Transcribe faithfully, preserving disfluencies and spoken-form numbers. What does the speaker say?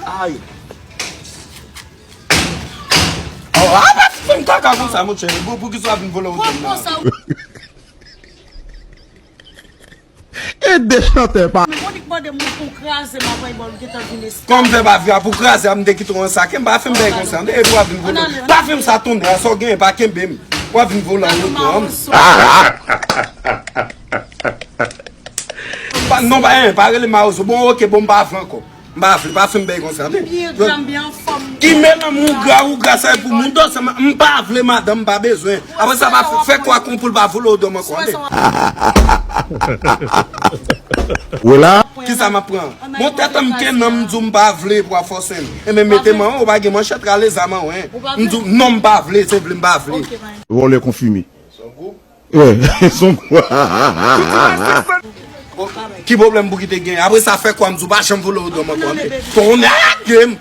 Ay. Oh, a pa fè m kaka konsa, monchè. Bon, poukisa w ap vin vole oto m nan? E de chantè pa. Monik mande m pou kraze m apre bòl gentan vin estan. Kòm fè pa vya pou kraze a, m te kite w an sake, m pa fè m bèy konsa. E pou w ap vin vole. Pa fè m sa tonnè, sa w genyen pa kenbe m. W ap vin vole an oto an. Pa, non, pa, en, pa rele Mawozo. Bon, oke, bon, m pa vle ankò. M pa vle, pa fè m bèy konsa, tande. Byen gra, m byen anfòm. Ki men nan m, ou gra, ou gra, sa e pou moun dòs, m pa vle madanm, m pa bezwen. Apre sa, pa fè kwa kon pou l pa vole odò m ankò, tande. Wela. Kisa m ap pran? Bon, tèt an m ke nan m di w m pa vle pou w ap fòse m. Enben, mete m anwo, ou pa gen manchèt, rale zam an, wen. M di w, non, m pa vle, se vle m pa vle. Vòlè konfime. Wè, son kwa. Ki pwoblèm pou ki te gen? Apre sa, fè kwa m di w pa janm vole odò m ankò, tande. Tonnè lage m.